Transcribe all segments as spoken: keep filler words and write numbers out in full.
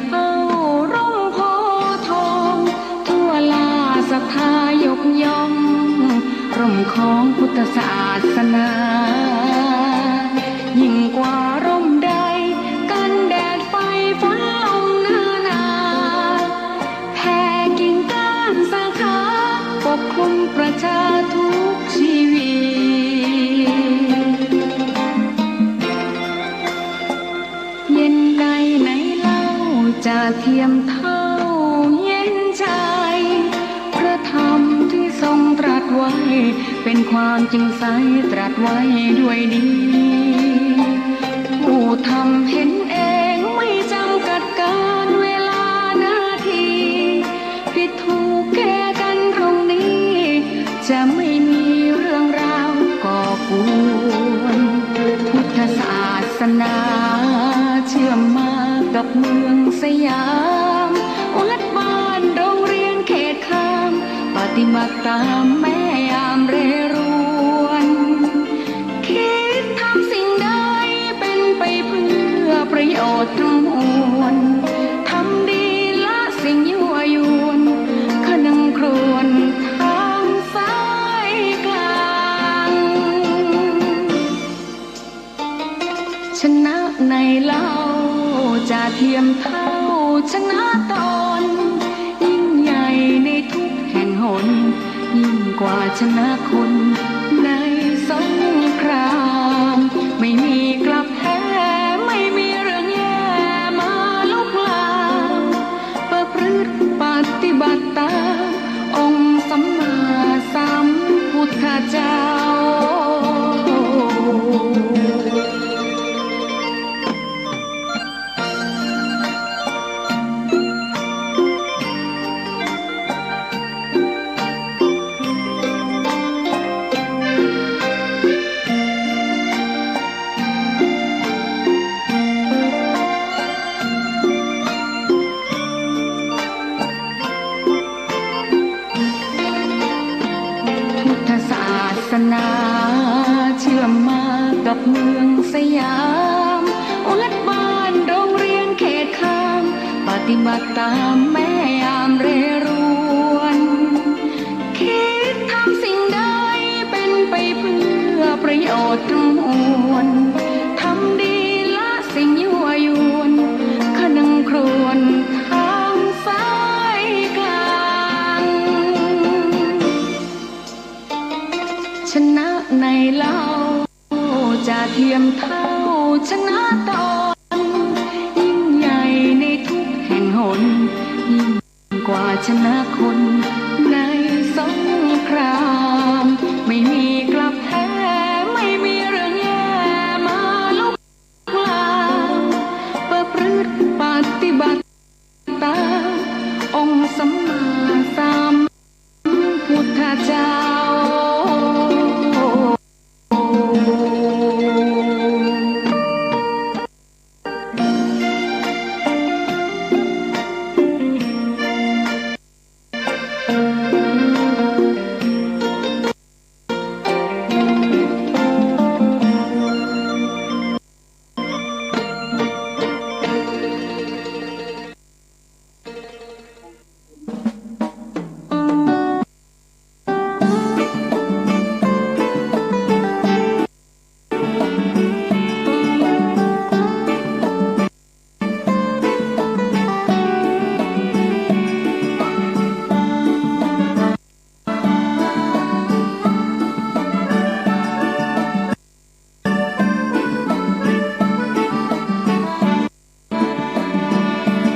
เฝ้าร่มโพธิ์ทอง ทั่วราชศรัทธายกย่อง ร่มของพุทธศาสนา ยิ่งกว่าร่มใด กันแดดไฟฝนลมนานา แผ่กิ่งก้านสาขา ปกคลุมประชาทุกชีวิต เย็นใดไหนเล่าจะเทียมเท่าเย็นใจ พระธรรมที่ทรงตรัสไว้ เป็นความจริงใสตรัสไว้ด้วยดี ผู้ทำเห็นเองไม่จำกัดกาลเวลานาที ผิดถูกแก้กันตรงนี้ จะไม่มีเรื่องราวก่อกวน พุทธศาสนาเชื่อมมากับเมืองสยาม วัดบ้านโรงเรียนเขตคาม ปฏิบัติตามแม่ยามเรรวน คิดทำสิ่งใดเป็นไปเพื่อประโยชน์ทั้งมวล ทำดีละสิ่งยั่วยวน คะนึงครวญทางสายกลาง ชนะไหนเล่าจะเทียมเท่าชนะตน ยิ่งใหญ่ในทุกแห่งหน ยิ่งกว่าชนะคนในสงคราม ไม่มีกลับแพ้ ไม่มีเรื่องแย่มาลุกลาม ประพฤติปฏิบัติตาม องค์สัมมาสัมพุทธเจ้า พุทธศาสนาเชื่อมมากับเมืองสยาม วัดบ้านโรงเรียนเขตคาม ปฏิบัติตามแม่ยามเรรวน คิดทำสิ่งใดเป็นไปเพื่อประโยชน์ทั้งมวล ทำดีละสิ่งยั่วยวน คะนึงครวญทางสายกลาง ชนะไหนเล่าจะเทียมเท่าชนะตน ยิ่งใหญ่ในทุกแห่งหน ยิ่งกว่าชนะคนในสงคราม ไม่มีกลับแพ้ ไม่มีเรื่องแย่มาลุกลาม ประพฤติปฏิบัติตามองค์สัมมาสัมพุทธเจ้า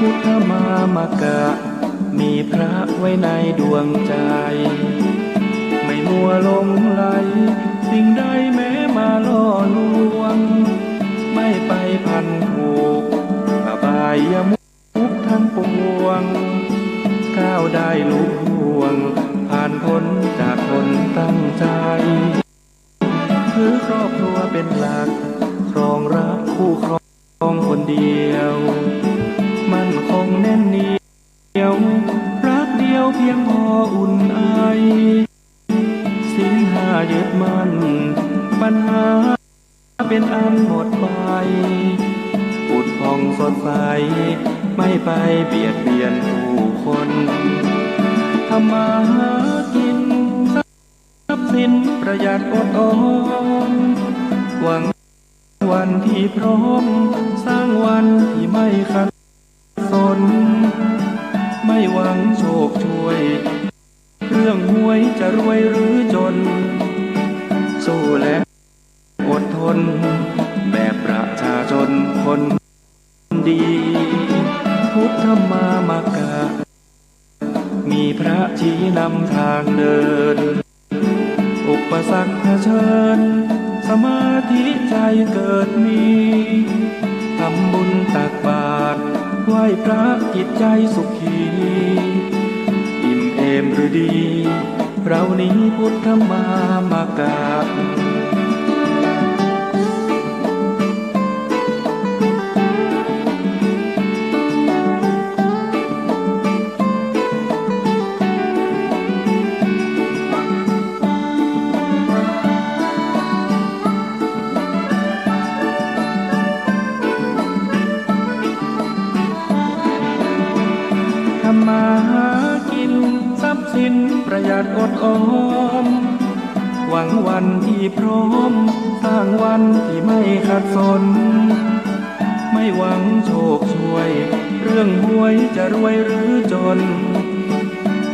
พุทธมามกะ มีพระไว้ในดวงใจ ไม่มัวหลงไหล สิ่งใดแม้มาล่อลวง ไม่ไปพันผูก อบายมุขทั้งปวง ก้าวได้ลุล่วง ผ่านพ้นจากคนตั้งใจ ถือครอบครัวเป็นหลัก ครองรักคู่ครองคนเดียว มั่นคงแน่นเหนียว รักเดียวเพียงพออุ่นไอ ศีลห้ายึดมั่น ปัญหาเป็นอันหมดไป ผุดผ่องสดใส ไม่ไปเบียดเบียนผู้คน ทำมาหากิน ทรัพย์สินประหยัดอดออม หวังวันที่พร้อม สร้างวันที่ไม่ขัดสน ไม่หวังโชคช่วย เรื่องหวยจะรวยหรือจน สู้และอดทน แบบประชาชนคนดี พุทธมามกะ มีพระชี้นำทางเดิน อุปสรรคเผชิญ สมาธิใจเกิดมี ทำบุญตักบาตร ไหว้พระจิตใจสุขี อิ่มเอมฤดี เรานี้พุทธมามกะ ทำมาหากิน ทรัพย์สินประหยัดอดออม หวังวันที่พร้อม สร้างวันที่ไม่ขัดสน ไม่หวังโชคช่วย เรื่องหวยจะรวยหรือจน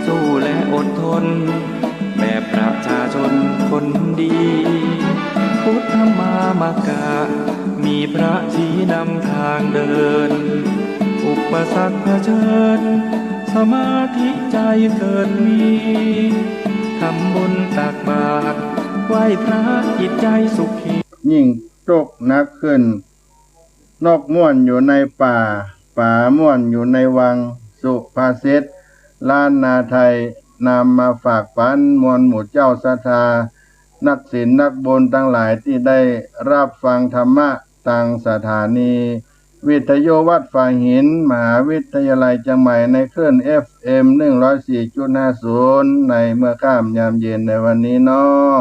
สู้และอดทน แบบประชาชนคนดี พุทธมามกะ มีพระชี้นำทางเดิน อุปสรรคเผชิญ สมาธิใจเกิดมี ทำบุญตักบาตร ไหว้พระจิตใจสุขี ยิ่งตกหนักขึ้น นกม่วนอยู่ในป่า ป๋าม่วนอยู่ในวัง สุภาษิตล้านนาไทย นำมาฝากปันมวลหมู่เจ้าศรัทธา นักศีลนักบุญตังหลายตี้ได้ฮับฟังธรรมะตางสถานีวิทยุวัดฝายหิน มหาวิทยาลัยเจียงใหม่ ในคลื่น เอฟเอ็ม หนึ่งร้อยสี่จุดห้าศูนย์ ในเมื่อค่ำยามเย็นในวันนี้เนาะ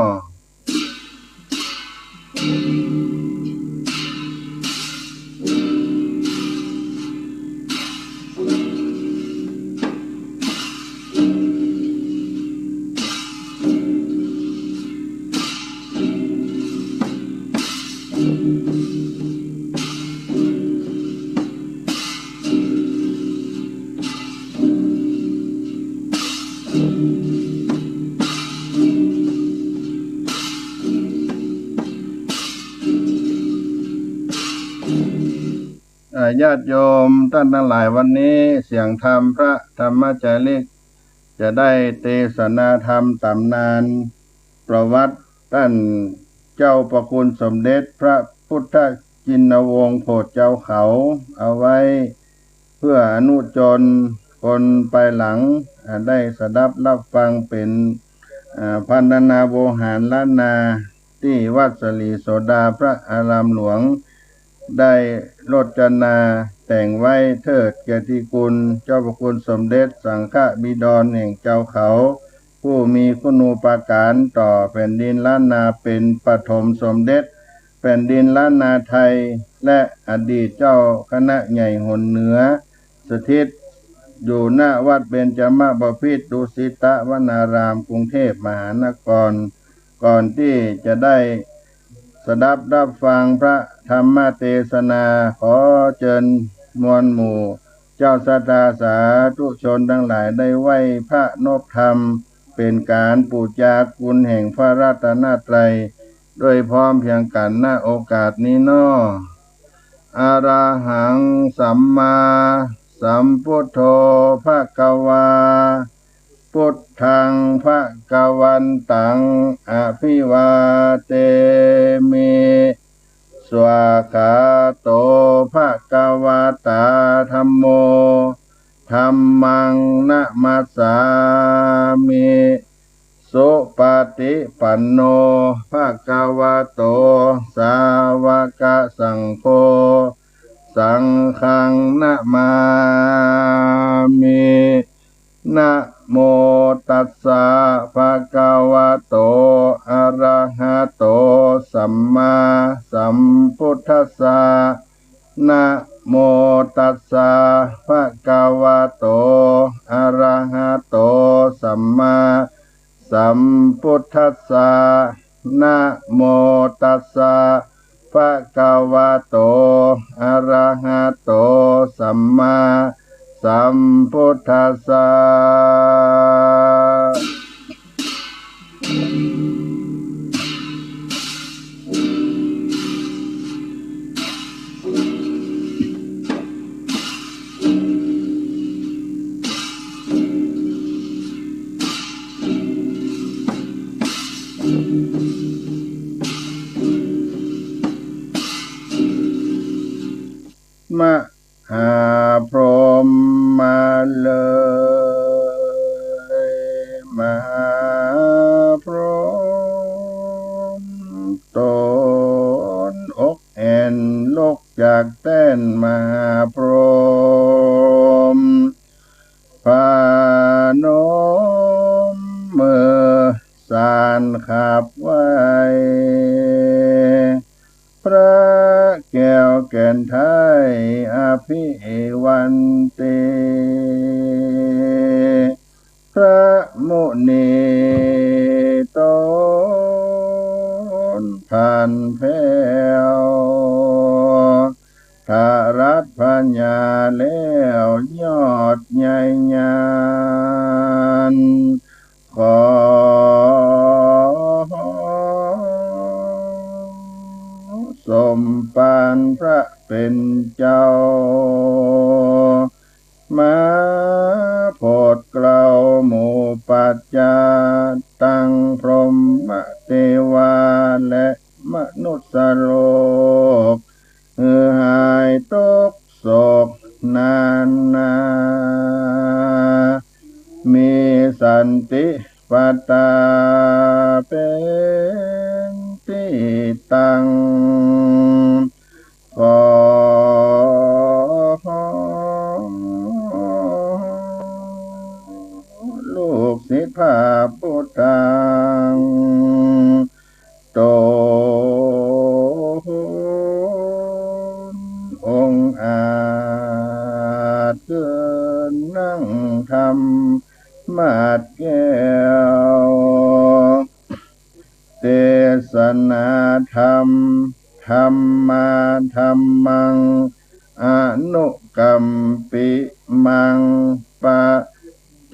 อ่า ญาติโยมต้านตังหลาย วันนี้เสียงธรรมพระธรรมจาริก จะได้เตสนาธรรมต๋ำนานประวัติต้านเจ้าพระคุณสมเด็จพระพุทธชินวงศ์โผดเจ้าเขา เอาไว้เพื่ออนุชนคนไปหลัง อ่า ได้สดับฮับฟังเป๋น อ่า พรรณนาโวหารล้านนา ตี้วัดสลีโสดาพระอารามหลวง ได้รจนาแต่งไว้เทิดเกียรติคุณเจ้าพระคุณสมเด็จสังฆบิดรแห่งเจ้าเขา ผู้มีคุณูปการต่อแผ่นดินล้านนา เป๋นปฐมสมเด็จแผ่นดินล้านนาไทย และอดีตเจ้าคณะใหญ่หนเหนือ สถิตอยู่ณวัดเบญจมบพิตรดุสิตวนาราม กรุงเทพมหานคร ก่อนตี้จะได้สดับฮับฟังพระธรรมเตสนา ขอเจิญมวลหมู่เจ้าศรัทธาสาธุชนตังหลายได้ไหว้พระนบธรรม เป๋นก๋านปู๋จาคุณแห่งพระรัตนตรัย โดยพร้อมเพรียงกั๋น ณ โอกาสนี้เนาะ อะระหังสัมมาสัมพุทโธภะคะวา พุทธังภะคะวันตัง อะภิวาเทมิ สวากขาโตภะคะวะตา ธัมโม ธัมมังนะมัสสามิ สุปะฏิปันโน ภะคะวะโต สาวะกะสังโฆ สังฆังนะมามิ นะโมตัสสะ ภะคะวะโต อะระหะโต สัมมาสัมพุทธัสสะ นะ โม ตัสสะ ภะคะวะโต อะระหะโต สัมมาสัมพุทธัสสะ นะโม ตัสสะ ภะคะวะโต อะระหะโต สัมมาสัมพุทธัสสะ มหาพรหมมาเลย มหาพรหมตนอกแอ่นลุกจากแต้น มหาพรหม พนมมือสานขับไหว้ พระแก้วแก่นไท้อภิวันติ พระมุนีตนผ่านแผ้ว ทรัสพญาแล้วยอดใหญ่ยาน ขอสมภารพระเป๋นเจ้า มาโผดเกล้าหมู่ปัจจาตังพรหมเตวาและมนุสสโลก หื้อหายตุ๊กข์โศกนานา มีสันติปตาเป๋นตี้ตั้ง ขอลูกศิษย์พระพุทธัง ตนองอาจเกินนั่งธรรมาสน์แก้ว เตสนาธรรม ธัมมาธัมมัง อนุกัมปิมัง ปัจ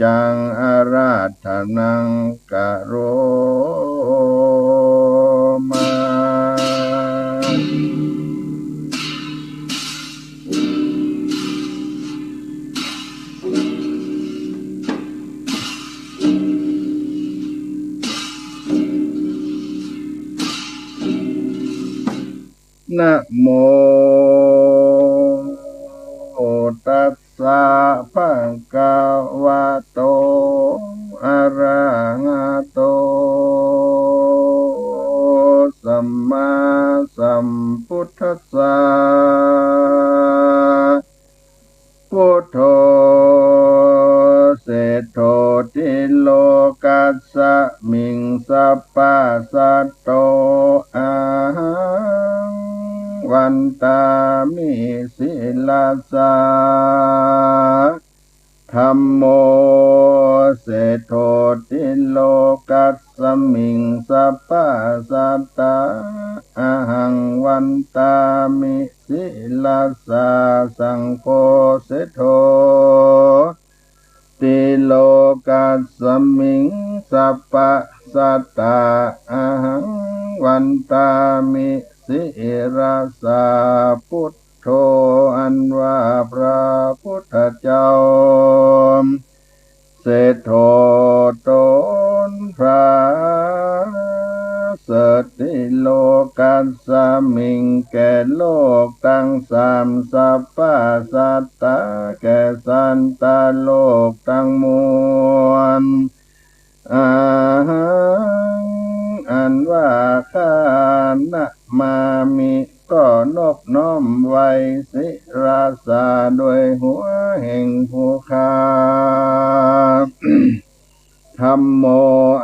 จัง อาราธนัง กะโรมา นะโม ตัสสะ ภะคะวะโต อะระหะโต สัมมาสัมพุทธัสสะ พุทโธ เศรษโฐ ติโลกัสสะมิง สัพพะสัตโต อะหัง วันตามิ ศิรสา ธัมโม เศรษโฐ ติโลกัสสะมิง สัพพะสัตตา อะหัง วันตามิ ศิรสา สังโฆ เศรษโฐ ติโลกัสสะมิง สัพพะสัตตา อะหัง วันตามิ ศิรสา พุทโธ อันว่าพระพุทธเจ้า เศรษโฐ ตนประเสริฐ ติโลกัสสะมิง แก่โลกตังสาม สัพพะสัตตา แก่สัตตโลกตังมวล อะหัง อันว่าข้า นะมามิ ก็นบน้อมไหว้ ศิรสา โดยหัวแห่งผู้ข้า ธัมโม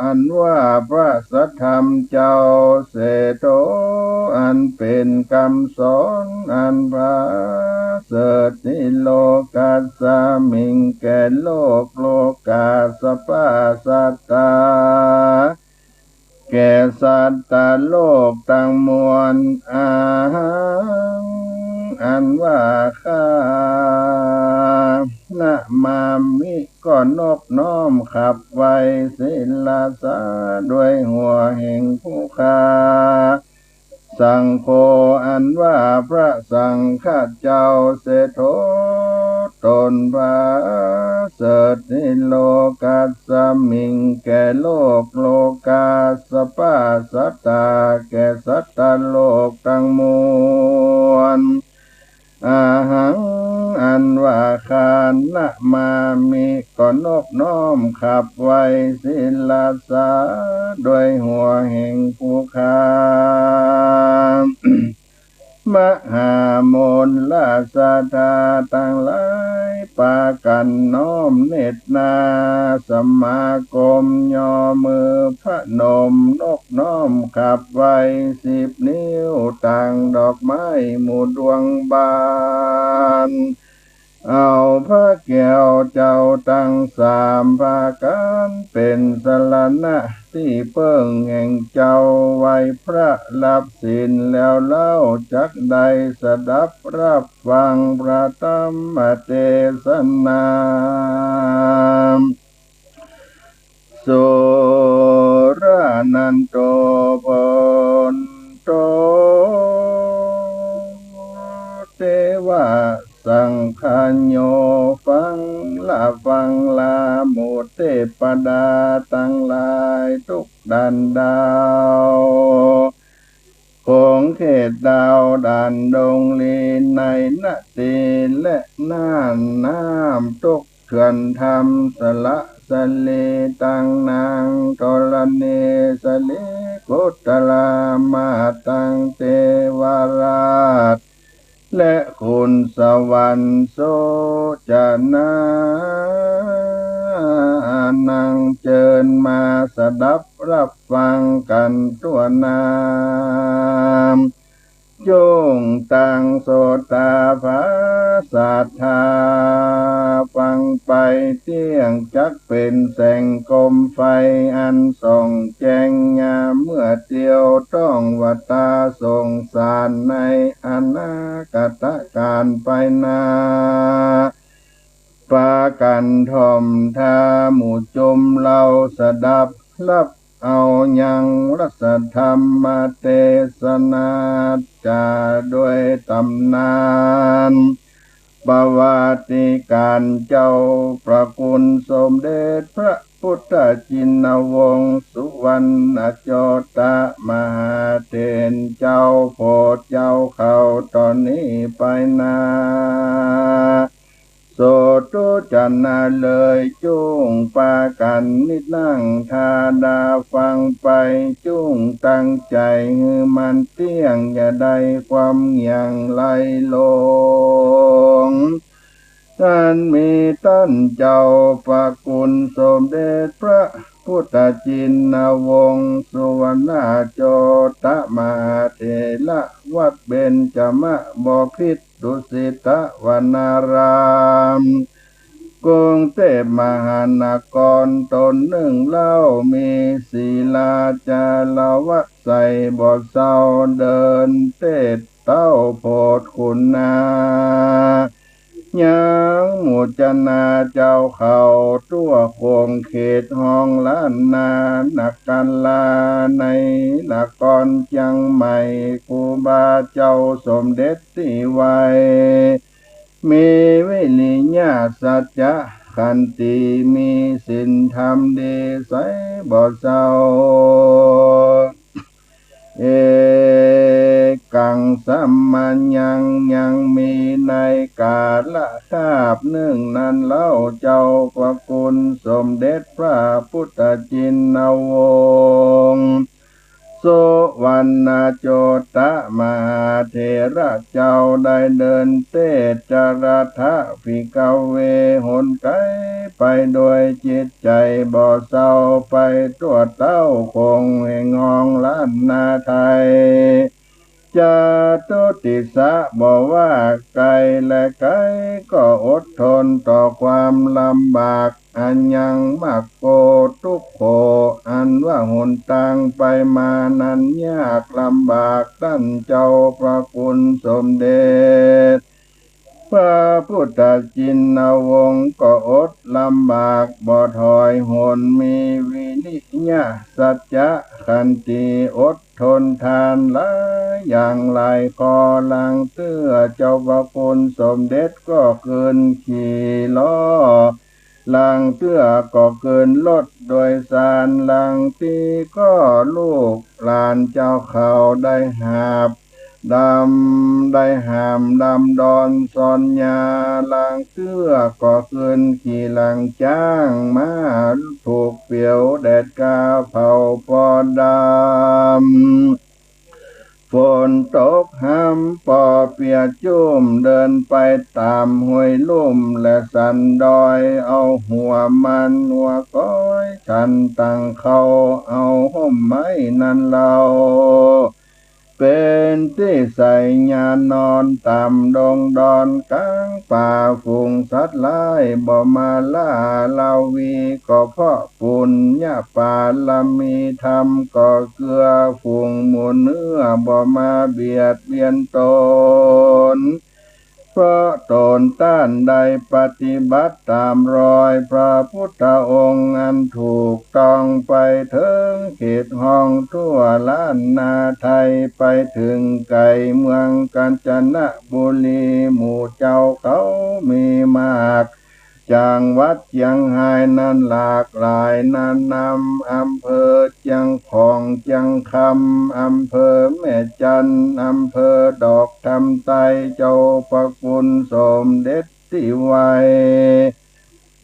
อันว่าพระสัทธรรมเจ้า เศรษโฐ อันเป๋นกำสอน อันประ เสริฐ สิโลกัสมิง แก่โลก โลกาสปาสัตตา แก่สัตตโลกตังมวล อะหัง อันว่าข้า นะมามิ ก็นบน้อมขับไว้ ศิรสา ด้วยหัวแห่งผู้ข้า สังโฆ อันว่าพระสังฆะเจ้า เสโถ ตนประเสริฐ สิโลกัสมิง แก่โลก โลกาสปาสัตตา แก่สัตตโลกตังมวล อะหัง อันว่าข้า นะมามิ ก็นบน้อมขับไว้ ศิรสา ด้วยหัวแห่งผู้ข้า มหาโมลศรัทธาตังหลาย ปากั๋นน้อมเนตรนา สมาคม ย่อมือพนม นบน้อมขับไว้ สิบนิ้วต่างดอกไม้หมู่ดวงบาน เอาพระแก้วเจ้าตังสามประก๋าน เป๋นสรณะตี้เปิ้งแห่งเจ้า ไหว้พระรับศีลแล้วเล่า จักได้สดับรับฟังพระธรรมเตสนา สุรานันโต โพนโต เตวะสังฆัญโญ ฟังละฟังละ หมู่เตปดาตังหลาย ทุกด่านดาว ขงเขตดาวด่านดงลี ในนาตีและน่านน้ำ ทุกเถื่อนธรรม สละสลี ตังนางธรณีสลี กุตรามาตัง เตวราช และขุนสวรรค์ โสจนานัง เจิญมาสดับรับฟังกั๋นทั่วหน้า จุ่งตั้งโสตาผาสัตถา ฟังไปเตี้ยง จักเป๋นแสงโคมไฟอันส่องแจ้ง ยามเมื่อเตียวต้องวัตตาสงสาร ในอนาคตก๋าลไปหน้า ปากั๋นถ่อมทา หมู่จุมเฮาสดับรับเอายังรัสธรรมเตสนา จ๋าด้วยต๋ำนาน ประวัติก๋าล เจ้าพระคุณสมเด็จพระพุทธชินวงศ์ สุวรรณโจตมหาเถร เจ้าโพธิ์เจ้าเขา ต๋อนนี้ไปหน้า โสธุจนะเลย จุ่งปากั๋นนินั่งทาดาฟังไป จุ่งตั้งใจ๋หื้อมั่นเตี้ยง อย่าได้ความหยั่งไหลหลง อันมีต้านเจ้าพระคุณสมเด็จพระพุทธชินวงศ์ สุวรรณโจตมหาเถระ วัดเบญจมบพิตร ดุสิตวนาราม กรุงเทพมหานคร ต๋นนึ่งเล่า มีศีลาจารวะใส่บ่เซา เดินเตศน์เต้าโผดขุนนา ยังหมู่จนาเจ้าเขา ทั่วขงเขตห้องล้านนา นักการลาในนครเจียงใหม่ ครูบาเจ้าสมเด็จตี้ไหว้ มีวิริยะสัจจะขันติ มีศีลธรรมดีใสบ่เซา เอกังสัมมายัง ยังมีในกาละคาบนึ่งนั้นเล่า เจ้าพระคุณสมเด็จพระพุทธชินวงศ์ สุวรรณโจตมหาเถระเจ้า ได้เดินเตศน์จาราถะภิกขเว หนไก๋ไปโดยจิตใจ๋บ่เซา ไปทั่วเต้าขงแห่งห้องล้านนาไทย จตุติสสะ บ่ว่าใก้และไก๋ ก็อดทนต่อความลำบาก อันยังมัคโค ทุกโข อันว่าหนตางไปมานั้นยากลำบาก ต้านเจ้าพระคุณสมเด็จ พระพุทธจินวงศ์ก็อดลำบากบ่ถอยหล่น มีวิริยะสัจจะขันติอดทนทานหลายอย่างหลายข้อ ลางเตื้อเจ้าพระคุณสมเด็จก็ขึ้นขี่ล้อ ลางเตื้อก็ขึ้นรถโดยสาร ลางตี้ก็ลูกหลานเจ้าเขาได้หาบ ดำได้หามดำดอนสอนยา ลางเตื้อก็ขึ้นขี่หลังจ๊าง ม้าถูกเปียวแดดกาเผาปอดำ ฝนตกหำปอเปียกจุ่ม เดินไปต๋ามห้วยลุ่มและสันดอย เอาหัวมันหัวก๊อยฉันตังข้าว เอาฮ่มไม้นั้นเล่า เป๋นตี้ใส่ยานอน ต๋ามดงดอนก๋างป่า ฝูงสัตว์ร้ายบ่มาล่าราวี ก็เพราะปุญญบารมี ธรรมก็เกื้อ ฝูงหมูเนื้อบ่มาเบียดเบียนต๋น เพราะต๋นต้านได้ปฏิบัติต๋ามรอยพระพุทธองค์อันถูกต้อง ไปเถิงเขตห้องทั่วล้านนาไทย ไปเถิงไก๋เมืองกาญจนบุรี หมู่เจ้าเขามีมาก จังหวัดเจียงฮายนั้นหลากหลายนานนำ อำเภอเจียงของ เจียงคำ อำเภอแม่จันทน์ อำเภอดอกคำไตร เจ้าพระคุณสมเด็จตี้ไหว้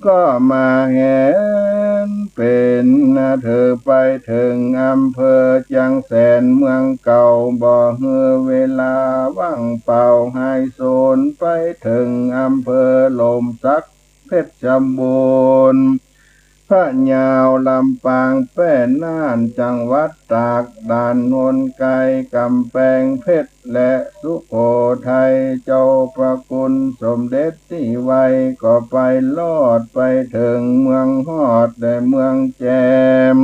ก็มาแหนเป๋นนาเถิง ไปเถิงอำเภอเจียงแสนเมืองเก่า บ่หื้อเวลาว่างเปล่าหายสูญ ไปเถิงอำเภอโหล่มสัก เพชรบูรณ์ พะเยา ลำปาง แป้ น่าน จังหวัดตาก ด่านโนนไก ก๋ำแปงเพชร และสุโขทัย เจ้าพระคุณสมเด็จตี้ไหว้ ก็ไปลอดไปเถิงเมืองฮอดและเมืองแจ่ม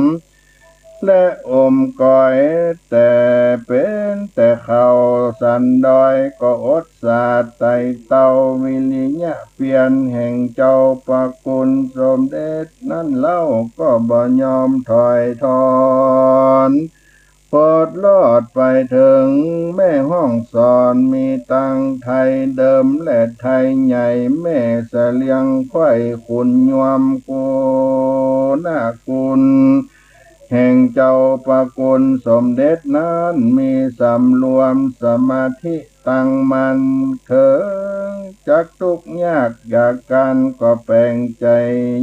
และอมก๋อย แต่เป๋นแต่ข้าวสันดอย ก็อดสาดไต่เต้าวิริยะเพียรแห่งเจ้าพระคุณสมเด็จนั้นเล่า ก็บ่ยอมถอยถอน พอดลอดไปเถิงแม่ฮ่องสอน มีตังไทยเดิมและไทยใหญ่ แม่เสลียง ไคว้ ขุนยวม กูนาคุณ แห่งเจ้าพระคุณสมเด็จนั้น มีสำรวมสมาธิตั้งมั่นเถิง จักทุกข์ยากจากกัน ก็แป๋งใจ๋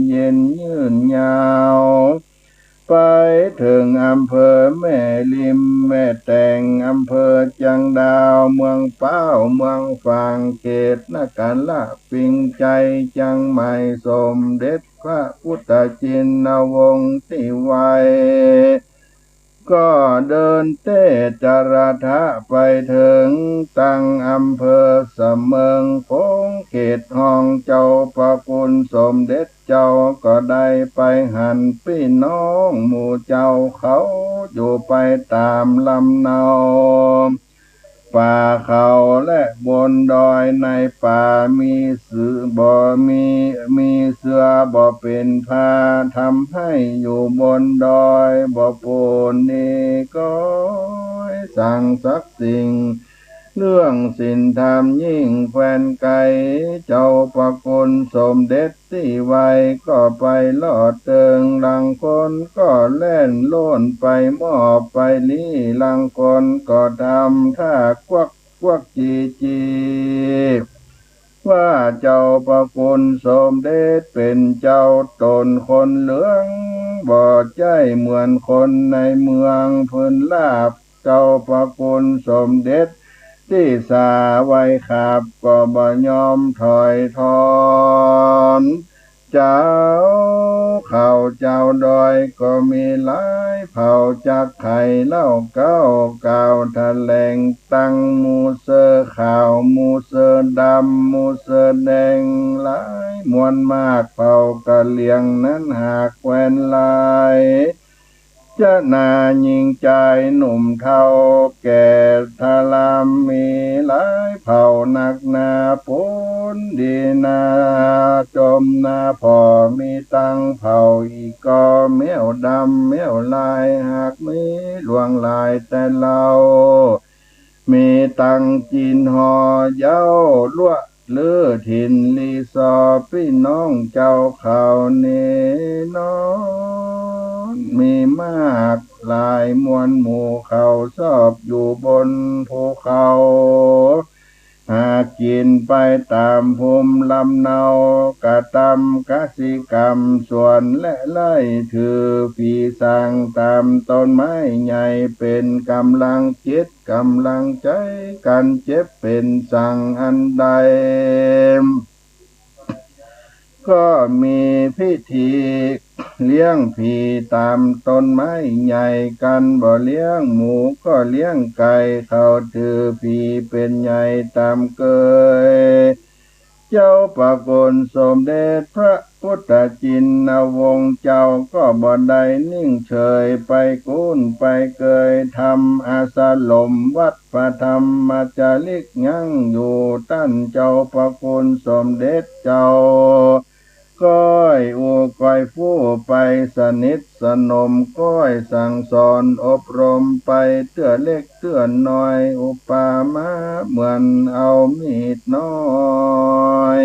เย็นยืนยาว ไปเถิงอำเภอแม่ริม แม่แตง อำเภอเจียงดาว เมืองป๊าว เมืองฝาง เขตนครปิงชัย เจียงใหม่ สมเด็จพระพุทธจินวงศ์ตี้ไหว้ ก็เดินเต๊จาระทะไปเถิงตังอำเภอสะเมิงโขง เขตห้องเจ้าพระคุณสมเด็จเจ้า ก็ได้ไปหันปี้น้องหมู่เจ้าเขา อยู่ไปต๋ามลำเนา ป่าเขาและบนดอยในป่า มีเสือบ่มี มีเสือบ่เป๋นพา ทำให้อยู่บนดอยบ่ปูนดี ก็สั่งสักสิ่ง เรื่องศีลธรรมยิ่งแควนไก๋ เจ้าพระคุณสมเด็จตี้ไหว้ ก็ไปลอดเถิง ลางคนก็แล่นโล่นไปมอบไปลี้ ลางคนก็ทำท่ากวักกวักจีจี ว่าเจ้าพระคุณสมเด็จเป๋นเจ้าต๋นคนเหลือง บ่ใจ้เหมือนคนในเมือง เปิ้นลาบเจ้าพระคุณสมเด็จตี้สาไหว้ขับ ก็บ่ยอมถอยถอน เจ้าเขาเจ้าดอยก็มีหลาย เขาจักไขเล่าเก๊า กล่าวแถลงตังหมู่เสือขาว หมู่เสือดำ หมู่เสือแดง หลายมวลมาก เผ่ากะเหรี่ยงนั้นหากแควนลาย จะนาญิงจายหนุ่มเฒ่าแก่ทรามมีหลายเผ่านักหนา ปนดีนาจมนาผ่อ มีตังเผ่าอีกอแม้วดำแม้วลาย หากมีหลวงหลายแต่เล่า มีตังจีนฮอเย้า ลัวะ ลือถิ่นลีซอ ปี้น้องเจ้าเขานี้นอน มีมากหลายมวลหมู่ เขาชอบอยู่บนภูเขา หากิ๋นไปต๋ามภูมิลำเนา กระตำกสิกรรมสวนและไร่ ถือผีสางต๋ามต้นไม้ใหญ่ เป๋นก๋ำลังจิต ก๋ำลังใจ๋ กั๋นเจ็บเป๋นสังอันใด ก็มีพิธีเลี้ยงผีต๋ามต้นไม้ใหญ่ กั๋นบ่เลี้ยงหมูก็เลี้ยงไก่ เขาถือผีเป๋นใหญ่ต๋ามเกย เจ้าประคุณสมเด็จพระพุทธชินวงศ์เจ้าก็บ่ได้นิ่งเฉย ไปกู้นไปเกย ทำอาสรมวัดพระธรรมจาริกยังอยู่ ต้านเจ้าประคุณสมเด็จเจ้า ก้อยอู้ก้อยฟู่ไป สนิทสนมก้อยสั่งสอนอบรมไป เตื้อเล็กเตื้อน้อย อุปมาเหมือนเอามีดน้อย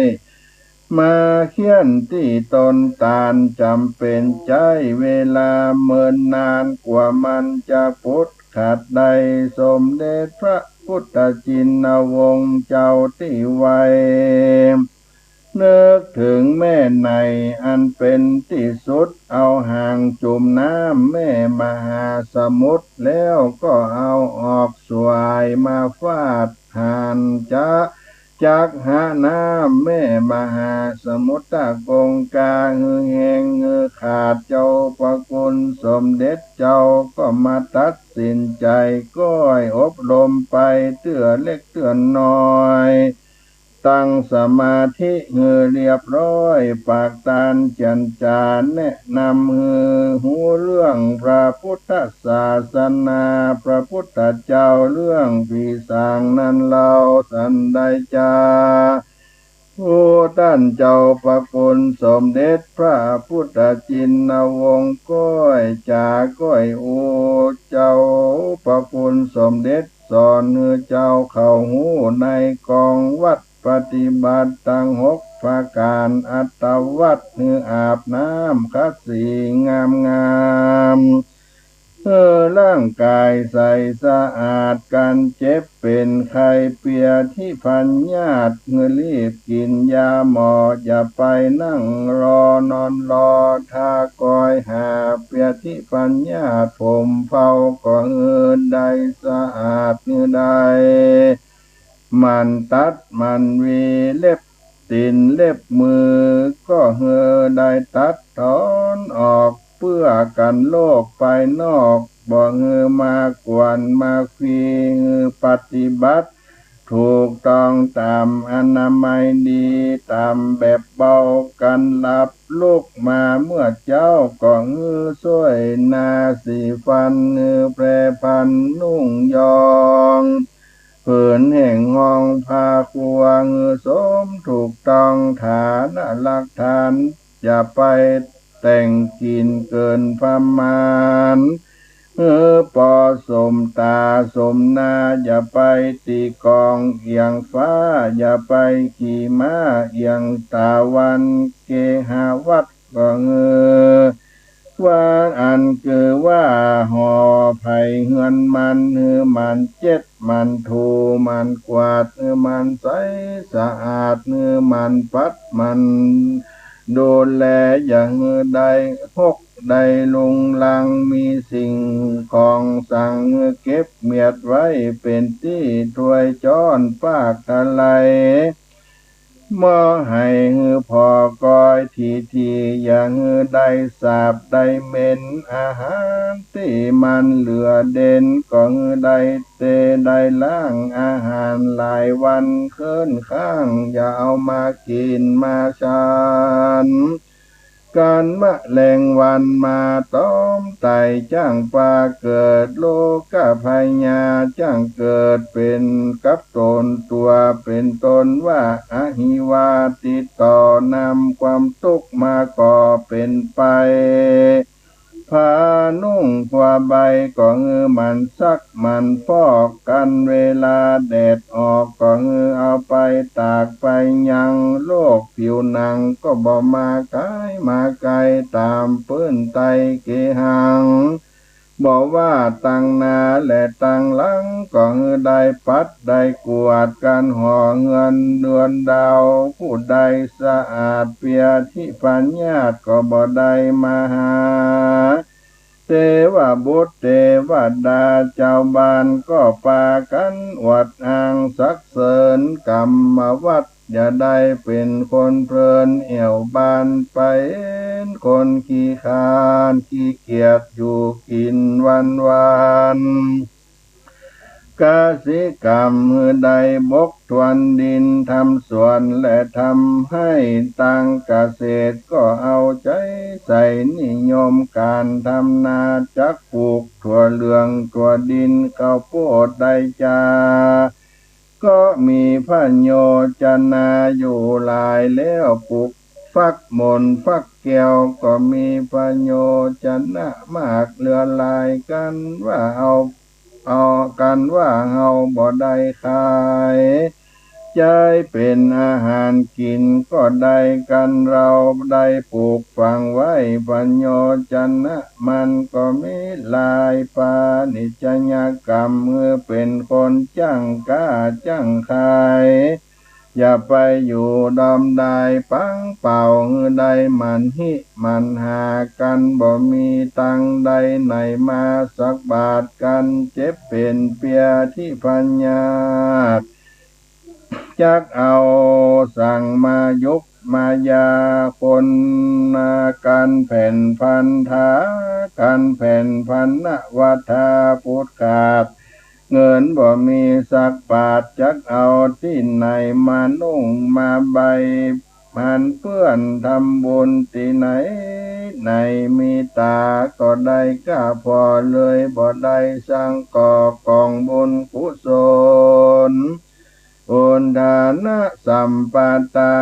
มาเฆี่ยนตี้ตนตาน จ๋ำเป๋นใจ๊เวลาเมินนาน กว่ามันจะปุดขัดได้ สมเด็จพระพุทธชินวงศ์เจ้าตี้ไว นึกเถิงแม่ในอันเป๋นตี้สุด เอาหางจุ่มน้ำแม่มหาสมุทร แล้วก็เอาออกสวายมาฟาดหานจะ จักหาน้ำแม่มหาสมุทรตะกงกา หื้อแห้งหื้อขาด เจ้าประคุณสมเด็จเจ้าก็มาตัดสินใจ๋ ก้อยอบรมไปเตื้อเล็กเตื้อน้อย ตั้งสมาธิหื้อเรียบร้อย ปากตานจันจาแนะนำหื้อฮู้เรื่องพระพุทธศาสนา พระพุทธเจ้าเรื่องผีสางนั้นเล่าสันใดจา ผู้ต้านเจ้าประคุณสมเด็จพระพุทธชินวงศ์ก้อยจาก้อยอู้ เจ้าประคุณสมเด็จสอนหื้อเจ้าเข้าฮู้ในกองวัดปฏิบัติตังหกประก๋าน อัตตวัตหื้ออาบน้ำขัดสีงามๆ หื้อร่างก๋ายใสสะอาด กั๋นเจ็บเป๋นไข้เปียธิพยาธิ หื้อรีบกิ๋นยาหมอ อย่าไปนั่งรอนอนรอ ถ้าก้อยหาเปียธิพยาธิ ผมเผ้าก็หื้อได้สะอาด หื้อได้ หมั่นตัดหมั่นหวี เล็บตี๋นเล็บมือก็หื้อได้ตัดถอนออก เปื้อกั๋นโลกภายนอก บ่หื้อมากวนมาควี หื้อปฏิบัติถูกต้องต๋ามอนามัยดี ต๋ามแบบเบา กั๋นหลับลุกมาเมื่อเจ๊าก็หื้อซ่วยนาสีฟัน หื้อแปรงฟันนุ่งยอง ผืนแห่งห้องผ้าครัวหื้อสมถูกต้อง ฐานะหลักฐาน อย่าไปแต่งกิ๋นเกินประมาณ หื้อปอสมต๋าสมนา อย่าไปตี้กองเอี่ยงฟ้า อย่าไปขี่ม้าเอี่ยงตะวัน เกหาวัตร ก็หื้อว่าอันคือว่าห่อไผ่เฮือนมัน หื้อหมั่นเจ็ดหมั่นถูหมั่นกวาด หื้อหมั่นใสสะอาด หื้อหมั่นปัดหมั่นดูแล อย่าหื้อได้ฮกได้รุงรัง มีสิ่งของสังหื้อเก็บเมียดไว้เป๋นตี้ถ้วยจ๊อนปากทะไล บ่หื้อหื้อผ่อก๋อยถี่ๆ อย่าหื้อได้สาบได้เหม็น อาหารตี้มันเหลือเด่น ก็หื้อได้เตะได้ล้าง อาหารหลายวันเคินค้าง อย่าเอามากิ๋นมาฉัน กั๋นแมลงวันมาตอมไต่ จ้างปาเกิดโรคพยาธิ จ้างเกิดเป๋นกับต๋นตั๋วเป๋นต๋นว่า อหิวา ติดต่อนำความตุ๊กข์มาก่อเป๋นไป ผ้านุ่งผ้าใบก็หื้อหมั่นซักหมั่นฟอก กั๋นเวลาแดดออกก็หื้อเอาไปตากไปยัง โรคผิวหนังก็บ่มาใก้มาไกล ต๋ามปื้นไตเกหัง บ่ว่าตังหน้าและตังหลัง ก็หื้อได้ปัดได้กวาด กั๋นหอเฮือนเดือนดาว ผู้ใดสะอาดเปียธิพยาธิก็บ่ได้มาหา เตวบุตรเตวดาเจ้าบ้านก็ปากั๋นอวดอ้างสรรเสริญ กรรมวัตรอย่าได้เป๋นคนเพลิน แอ่วบ้านไปเป๋นคนขี้คร้านขี้เกียจอยู่กิ๋นวันๆ กสิกรรมหื้อได้บกทวนดินทำสวน และทำไฮ่ตางเกษตร ก็เอาใจ๋ใส่นิยมก๋านทำนา จักปลูกถั่วเหลืองถั่วดิน ข้าวโพดได้จา ก็มีประโยชน์นาอยู่หลายแล้ว ปลูกฟักหม่นฟักแก้วก็มีประโยชน์นามากเหลือหลาย กั๋นว่าเอา เอา กั๋นว่าเฮาบ่ได้ขาย ใจ๊เป๋นอาหารกิ๋นก็ได้ กั๋นเราได้ปลูกฝังไว้ ประโยชน์นะมันก็มีหลาย ปาณิชยกรรมหื้อเป๋นคนจ้างก๊าจ้างขาย อย่าไปอยู่ดอมดายปังเป่า หื้อได้หมั่นฮิหมั่นหากั๋น บ่มีตังใดไหนมาสักบาท กั๋นเจ็บเป๋นเปียธิพยาธิ จักเอาสังมายุกมายาคน กั๋นแผ่นพันธา กั๋นแผ่นพันนวัฏฐา พุทธขาด เงินบ่มีสักบาท จักเอาตี้ไหนมานุ่งมาใบ หันเปื้อนทำบุญตี้ไหน ไหนมีต๋าก็ได้ก้าผ่อเลย บ่ได้สังก่อกองบุญกุศล อุทานะสัมปทา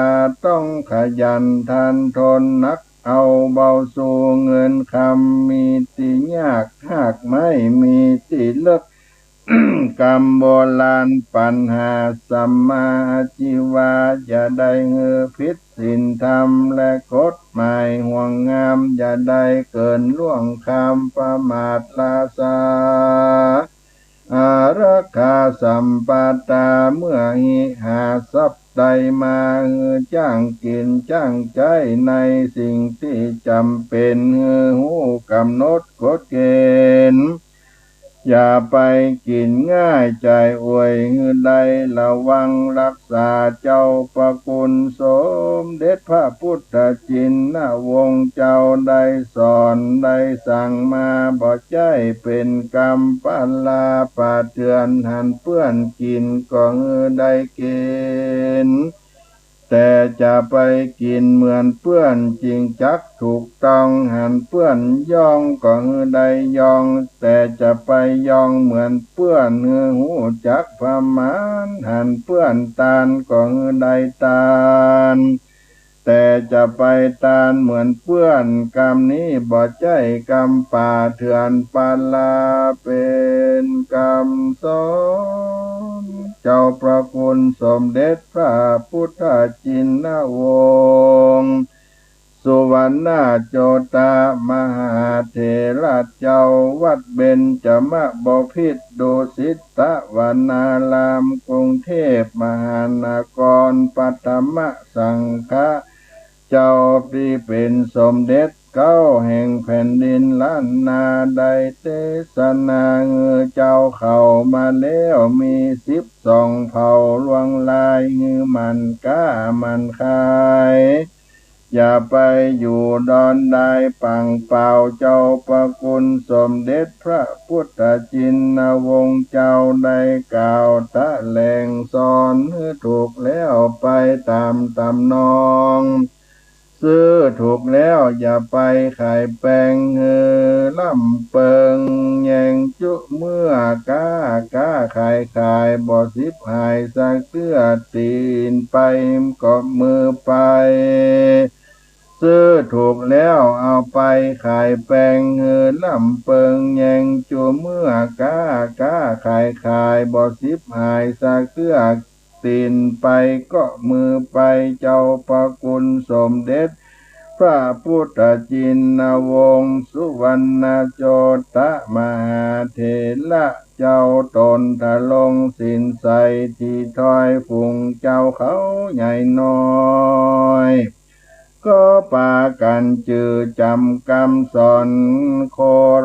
ต้องขยันทานทน หนักเอาเบาสู้เงินคำ มีตี้ยากฮากไม้ มีตี้เลิก กำโบราณปัญหา สัมมาอาชีวา อย่าได้หื้อผิดศีลธรรม และกฎหมายห่วงห้าม อย่าได้เกินล่วงข้ามประมาทราซา อารักขาสัมปทา เมื่อฮิหาทรัพย์ใดมาหื้อจ้างกิ๋นจ้างใจ๊ในสิ่งตี้จ๋ำเป๋น หื้อฮู้กำหนดกฎเก๋ณฑ์ อย่าไปกิ๋นง่ายจ่ายอวย หื้อได้ระวังรักษา เจ้าพระคุณสมเด็จพระพุทธชินวงศ์เจ้าได้สอนได้สั่งมา บ่ใจ้เป๋นกำปลาปะเถื่อน หันเปื้อนกิ๋นก็หื้อได้กิ๋น แต่จะไปกิ๋นเหมือนเปื้อนจึงจักถูกต้อง หันเปื้อนย่องก็หื้อได้ย่อง แต่จะไปย่องเหมือนเปื้อน หื้อฮู้จักประมาณ หันเปื้อนตานก็หื้อได้ตาน แต่จะไปตานเหมือนเปื้อน กำนี้บ่ใจ้กำป่าเถื่อนปาลา เป๋นกำสอน เจ้าพระคุณสมเด็จพระพุทธชินวงศ์ สุวรรณโจตมหาเถระเจ้าวัดเบญจมบพิตรดุสิตวนารามกรุงเทพมหานคร ปฐมสังฆ เจ้าตี้เป๋นสมเด็จเก๊าแห่งแผ่นดินล้านนาได้เตสนาหื้อเจ้าเข้ามาแล้ว มีสิบสองเผ่าลวงลาย หื้อหมั่นก๊าหมั่นขาย อย่าไปอยู่ดอนดายป่างเปล่า เจ้าประคุณสมเด็จพระพุทธชินวงศ์เจ้าได้กล่าวแถลงสอนหื้อถูกแล้วไปต๋ามต๋ามนอง ซื้อถูกแล้วอย่าไปขายแปงหื้อล่ำเปิง แยงจุเมื่อก๊า ก๊าขายขายบ่สิบหายสักเตื้อ ตี๋นไปก็มือไป ซื้อถูกแล้วเอาไปขายแปงหื้อล่ำเปิง แยงจุเมื่อก๊า ก๊าขายขายบ่สิบหายสักเตื้อ ตี๋นไปก็มือไป เจ้าประคุณสมเด็จพระพุทธชินวงศ์ สุวรรณโจตมหาเถระ เจ้าต๋นทรงศีลใส ตี้ถ้อยฝูงเจ้าเขาใหญ่น้อย ก็ปากั๋นจื้อจ๋ำกำสอน โค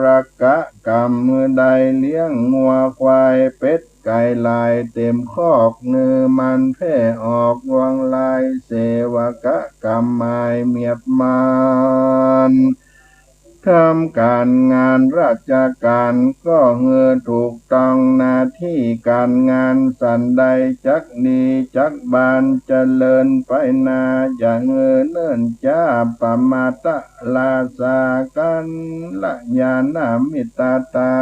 ระกะกำหื้อได้เลี้ยงงัวควาย เป็ดไก่หลายเต๋มคอก หื้อมันแพร่ออกลวงลาย เสวกะกำหมายเมียบมัน ทำก๋านงานราชก๋านก็หื้อถูกต้องหน้าตี้ก๋านงาน สันใดจักดีจักบานเจริญไปหน้า อย่าหื้อเนิ่นจ๊า ปมาทราชากัลยาณมิตรตา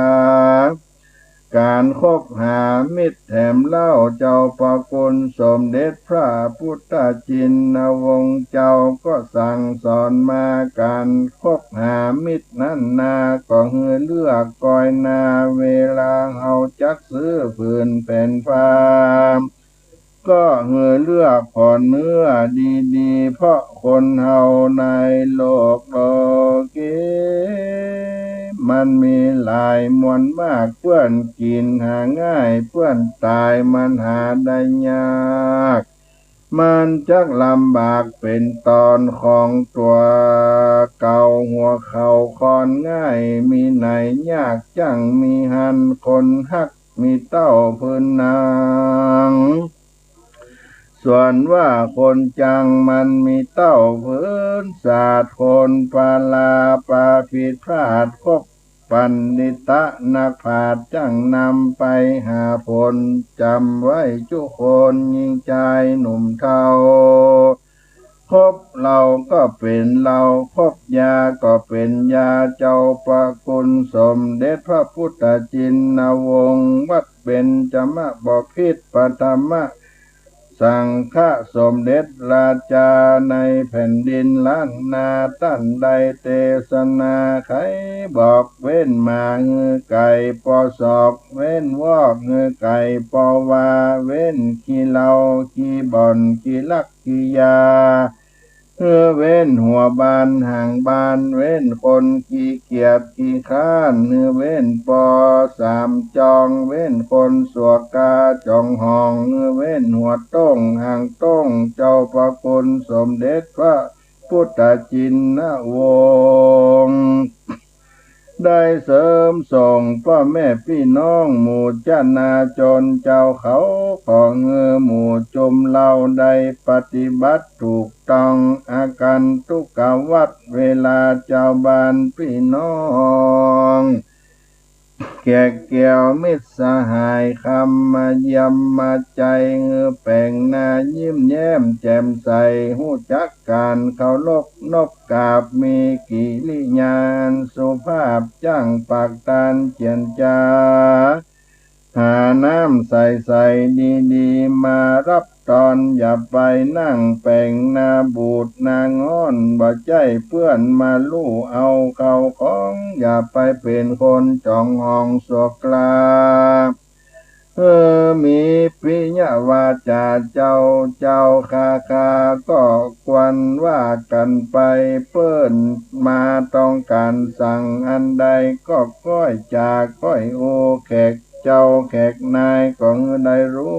ก๋านคบหามิตรแถมเล่า เจ้าประคุณสมเด็จพระพุทธชินวงศ์เจ้าก็สั่งสอนมา ก๋านคบหามิตรนั้นนา ก็หื้อเลือกก้อยหน้า เวลาเฮาจักซื้อผืนแผนผ้า ก็หื้อเลือกผ่อนเนื้อดีๆ เพราะคนเฮาในโลกโลกี มันมีหลายมวลมาก เปื้อนกิ๋นหาง่าย เปื้อนต๋ายมันหาได้ยาก มันจักลำบากเป๋นต๋อนของตั๋วเก่า หัวเข่าคอนง่าย มีไหนยากจั่งมีหั้น คนฮัก มีเต้าพื้นหนัง ส่วนว่าคนจังมันมีเต้าพื้นสาด คนปาลาปาผิดพลาด คบปัณฑิตะนักปราชญ์จั่งนำไปหาผล จ๋ำไว้จุคน ญิงจายหนุ่มเฒ่า คบเหล้าก็เป๋นเหล้า คบยาก็เป๋นยา เจ้าประคุณสมเด็จพระพุทธชินวงศ์ วัดเบญจมบพิตร ปฐมสังฆสมเด็จราชาในแผ่นดินล้านนา ต้านได้เตสนาไขบอก เว้นหมาหื้อไก่ปอศอก เว้นวอกหื้อไก่ปอวา เว้นขี้เหล้าขี้บ่อนขี้ลักขี้ยา หื้อเว้นหัวบานหางบาน เว้นคนขี้เกียจขี้คร้าน หื้อเว้นปอสามจอง เว้นคนสัวกาจ๋องหอง หื้อเว้นหัวโต้งหางโต้ง เจ้าประคุณสมเด็จพระพุทธชินวงศ์ ได้เสริมส่งป้อแม่ปี้น้องหมู่จนาจนเจ้าเขา ขอหื้อหมู่จุมเฮาได้ปฏิบัติถูกต้อง อาคันตุกวัตร เวลาจาวบ้านปี้น้อง แขกแก้วมิตรสหาย คำมาเยี่ยมมาใจ๋ หื้อแป๋งหน้ายิ้มแย้มแจ่มใส ฮู้จักก๋านเคารพนบกราบ มีกิริยาอันสุภาพ จ้างปากตานเจียรจา หาน้ำใสๆ ดีๆ มารับตอน อย่าไปนั่งแป๋งหน้าบูดหน้าง้อน บ่ใจ้เปื้อนมาลู่เอาเข้าของ อย่าไปเป๋นคนจ๋องหองสัวกา เออ มีปิยวาจาเจ้าเจ้าข้าข้า ก็ควรว่ากั๋นไป เปิ้นมาต้องก๋านสั่งอันใด ก็ก้อยจ๋าก้อยอู้ แขกเจ้าแขกนายก็หื้อได้ฮู้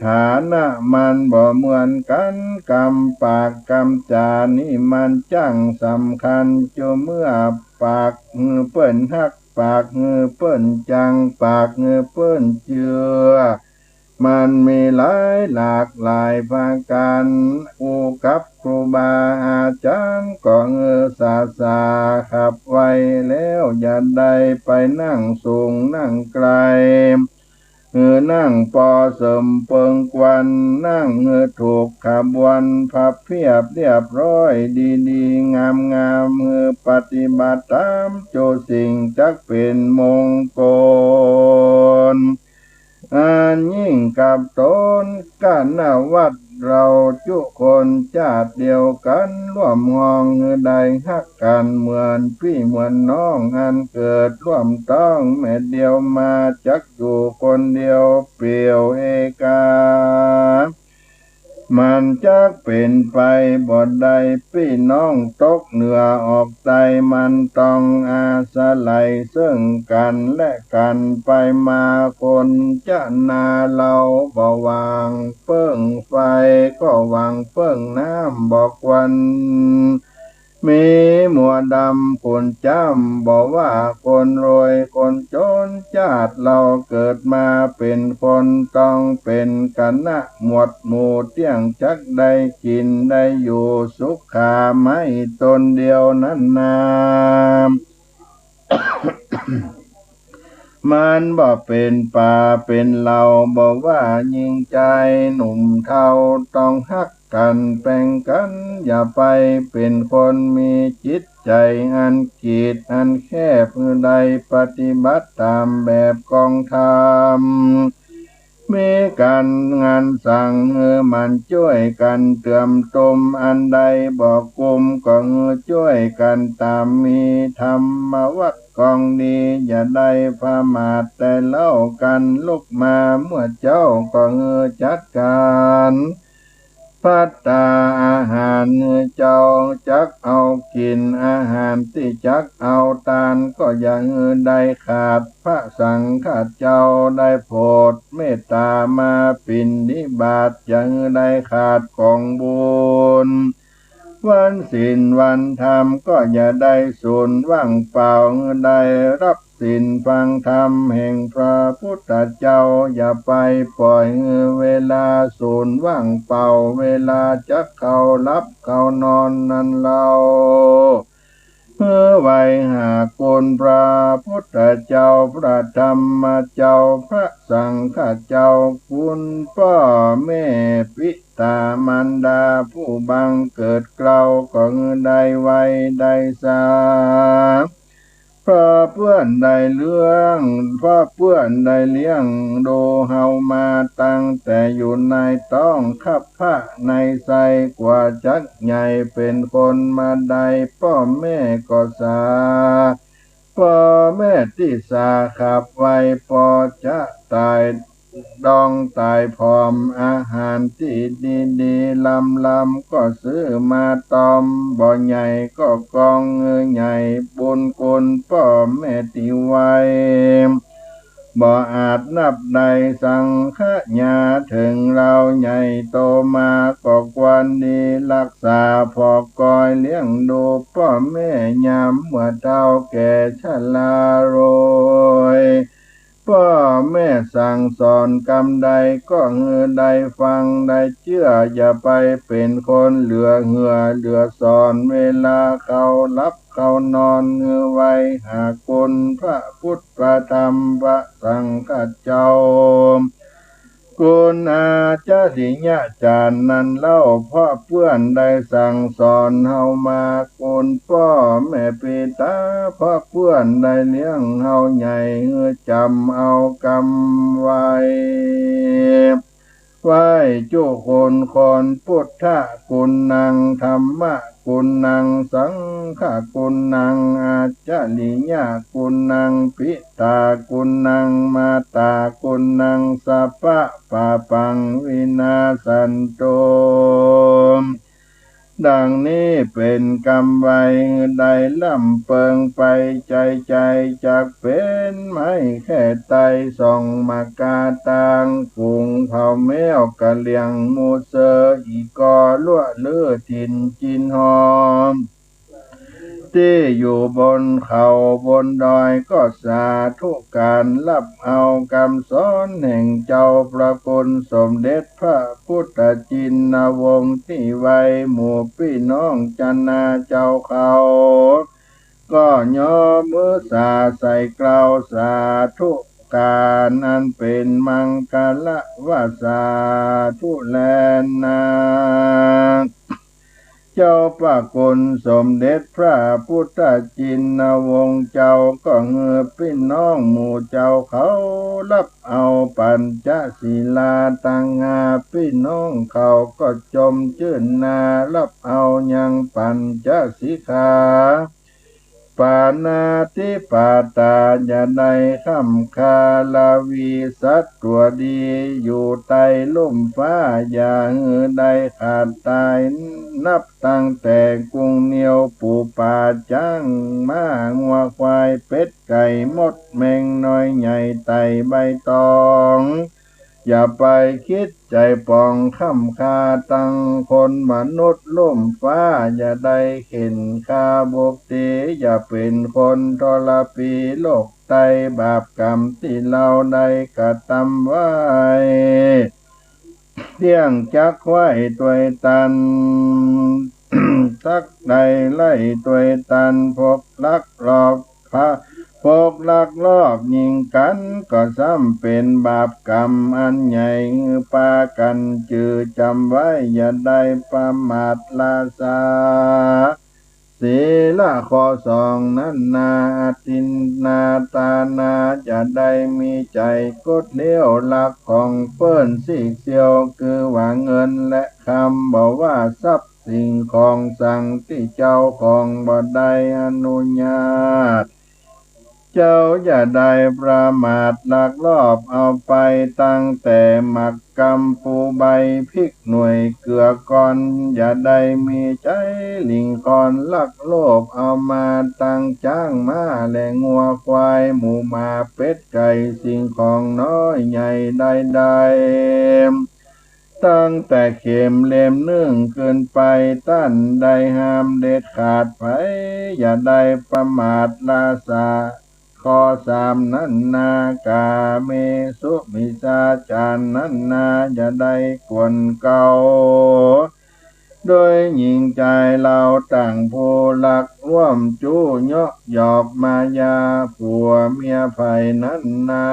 ฐานะมันบ่เหมือนกั๋น กำปากกำจ๋านี่มันจ้างสำคัญ จุเมื่อปากหื้อเปิ้นฮัก ปากหื้อเปิ้นจ้าง ปากหื้อเปิ้นเจื้อ มันมีหลายหลากหลายประก๋าน อู้กับครูบาอาจ๋ารย์ ก็หื้อสาสาขับไว แล้วอย่าได้ไปนั่งสูงนั่งไกล หื้อนั่งปอเสริมเปิงควัน นั่งหื้อถูกขบวน พับเพียบเรียบร้อย ดีๆ งามๆ หื้อปฏิบัติต๋าม จุสิ่งจักเป๋นมงคล อันยิ่งกับต๋น คณะวัตรเฮาจุคนจาติเดียวกั๋น ร่วมห้องหื้อได้ฮักกั๋น เหมือนปี้เหมือนน้อง อันเกิดร่วมต๊องแม่เดียวมา จักอยู่คนเดียวเปลี่ยวเอกา มันจักเป๋นไปบ่ได้ ปี้น้องตกเหนือออกใต้ มันต้องอาศัยเซิ่งกั๋นและกั๋น ไปมาคนจะนาเหล้าบ่หวั่งเปิ้งไฟ ก็หวั่งเปิ้งน้ำบ่ควัน มีมัวดำขุ่นจ๊ำ บ่ว่าคนรวยคนจน จาติเฮาเกิดมาเป๋นคน ต้องเป๋นคณะหมวดหมู่ เตี้ยงจักได้กิ๋นได้อยู่สุขา ไม้ต้นเดียวนั้นนา มันบ่เป๋นป่าเป๋นเหล่า บ่ว่าญิงจายหนุ่มเฒ่า ต้องฮักกั๋นแป๋งกั๋น อย่าไปเป๋นคนมีจิตใจ๋อันกีดอันแคบ หื้อได้ปฏิบัติต๋ามแบบกองธรรม มีก๋านงานสัง หื้อมันจ้วยกั๋นเติมตม อันใดบ่กุ้ม ก็หื้อจ้วยกั๋นต๋าม มีธรรมวัตรกองดี อย่าได้ผมาทแต่เล่ากั๋น ลุกมาเมื่อเจ๊า ก็หื้อจัดก๋าน ภัตตาอาหารหื้อเจ้า จักเอากิ๋นอาหารตี้จักเอาตาน ก็อย่าหื้อได้ขาด พระสังฆะเจ้าได้โผดเมตต๋ามาปิณฑิบาต อย่าหื้อได้ขาดของบุญ วันศีลวันธรรมก็อย่าได้สูญว่างเปล่า หื้อได้ฮับศีลฟังธรรมแห่งพระพุทธเจ้า อย่าไปป่อยหื้อเวลาสูญว่างเปล่า เวลาจักเข้าหลับเข้านอนนั้นเล่า หื้อไหว้หาคุณพระพุทธเจ้า พระธรรมเจ้า พระสังฆะเจ้า คุณป้อแม่ปิต๋ามารดาผู้บังเกิดเกล้า ก็หื้อได้ไหว้ได้สา เพราะเปื้อนได้เลี้ยง เพราะเปื้อนได้เลี้ยงดูเฮามาตั้งแต่อยู่ในต๊องคัพพะในไส้ กว่าจักใหญ่เป๋นคนมาได้ ป้อแม่ก็สา ป้อแม่ตี้สาขับไว ปอจะต๋ายดองต๋ายผอม อาหารตี้ดีๆ ลำๆ ก็ซื้อมาตอม บ่ใหญ่ก็กองหื้อใหญ่ บุญคุณป้อแม่ตี้ไหว้ บ่อาจนับได้สังขยา เถิงเฮาใหญ่โตมา ก็ควรดีฮักษาผอกอยเลี้ยงดูป้อแม่ ยามเมื่อเฒ่าแก่ชราโรย ป้อแม่สั่งสอนกำใด ก็หื้อได้ฟังได้เจื้อ อย่าไปเป๋นคนเหลือเหือเหลือสอน เวลาเข้าหลับเข้านอน หื้อไหว้หาคุณพระพุทธพระธรรมพระสังฆะเจ้า คุณอาจริยะจารย์นั้นเล่า เพราะเปื้อนได้สั่งสอนเฮามา คุณป้อแม่ปิต๋า เพราะเปื้อนได้เลี้ยงเฮาใหญ่ หื้อจ๋ำเอากำไว้ ไหว้จุคุณคน พุทธะคุณัง ธัมมะคุณัง สังฆะคุณัง อาจริยะคุณัง ปิต๋าคุณัง มาต๋าคุณัง สัพพะปาปัง วินาสสันตุ ดังนี้เป๋นกำไวย หื้อได้ร่ำเปิงไป ใจ๋ใจ๋จักเป๋นไม้แค่ไตร ส่องมากาตาง ฝูงเผ่าแม้วกะเหลี่ยง หมู่เซออีก่อ ลัวะลือถิ่นจินฮอม ตี้อยู่บนเขาบนดอย ก็สาธุการรับเอากำสอนแห่งเจ้าพระคุณสมเด็จพระพุทธจินวงศ์ตี้ไว้ หมู่ปี้น้องจนาเจ้าเขา ก็ย่อมือสาใส่กล่าวสาธุการ อันเป๋นมังคละว่าสาธุแลนา เจ้าพระคุณสมเด็จพระพุทธจินวงศ์เจ้า ก็หื้อปี้น้องหมู่เจ้าเขา รับเอาปัญจศีลาตังห้า ปี้น้องเขาก็จมจื้นนา รับเอายังปัญจสิกขา ปาณาติปาตา อย่าได้ค่ำคา ละวีสัตว์ตั๋วดี อยู่ใต้ลุ่มฟ้า อย่าหื้อได้ขาดต๋าย นับตั้งแต่กุงเนียว ปู๋ป๋าจ๊างม้างัวควาย เป็ดไก่มดแมงน้อยใหญ่ไต่ใบตอง อย่าไปกึ๊ดใจ๋ป๋อง ค่ำคาตังคนมนุษย์ลุ่มฟ้า อย่าได้เข็ญฆ่าบุบตี๋ อย่าเป๋นคนทรพี โลกไต้บาปกรรมตี้เฮาได้กระตำไว้ เตี้ยงจักไขว้ตวยตัน จักได้ไล่ตวยตัน พวกลักลอบ พวกลักลอบยิงกั๋น ก็ซ้ำเป๋นบาปกรรมอันใหญ่ หื้อปากั๋นจือจ๋ำไว้ อย่าได้ประมาทละสา ศีละข้อสองนั้นนา อทินนาทานา อย่าได้มีใจ๋กดเลี้ยวลักของเปิ้นสีกเสี้ยว คือว่าเงินและคำ บ่ว่าทรัพย์สิ่งของสังตี้เจ้าของบ่ได้อนุญาต เจ้าอย่าได้ประมาทลักลอบเอาไป ตั้งแต่หมากกำปูใบพริกหน่วยเกือก่อน อย่าได้มีใจ๋หลิ่งคอนลักลอบเอามา ตังจ๊างม้าและงัวควาย หมูหมาเป็ดไก่สิ่งของน้อยใหญ่ใดๆ ตั้งแต่เข็มเล่มนึ่งขึ้นไป ต้านได้ห้ามเด็ดขาด ใผอย่าได้ประมาทละสา ข้อสามนั้นนา กาเมสุมิจฉาจารนั้นนา อย่าได้กวนเกา โดยหญิงจายเหล่าต่างผู้ลัก ร่วมจู้เยาะหยอกมายา ผัวเมียใผนั้นนา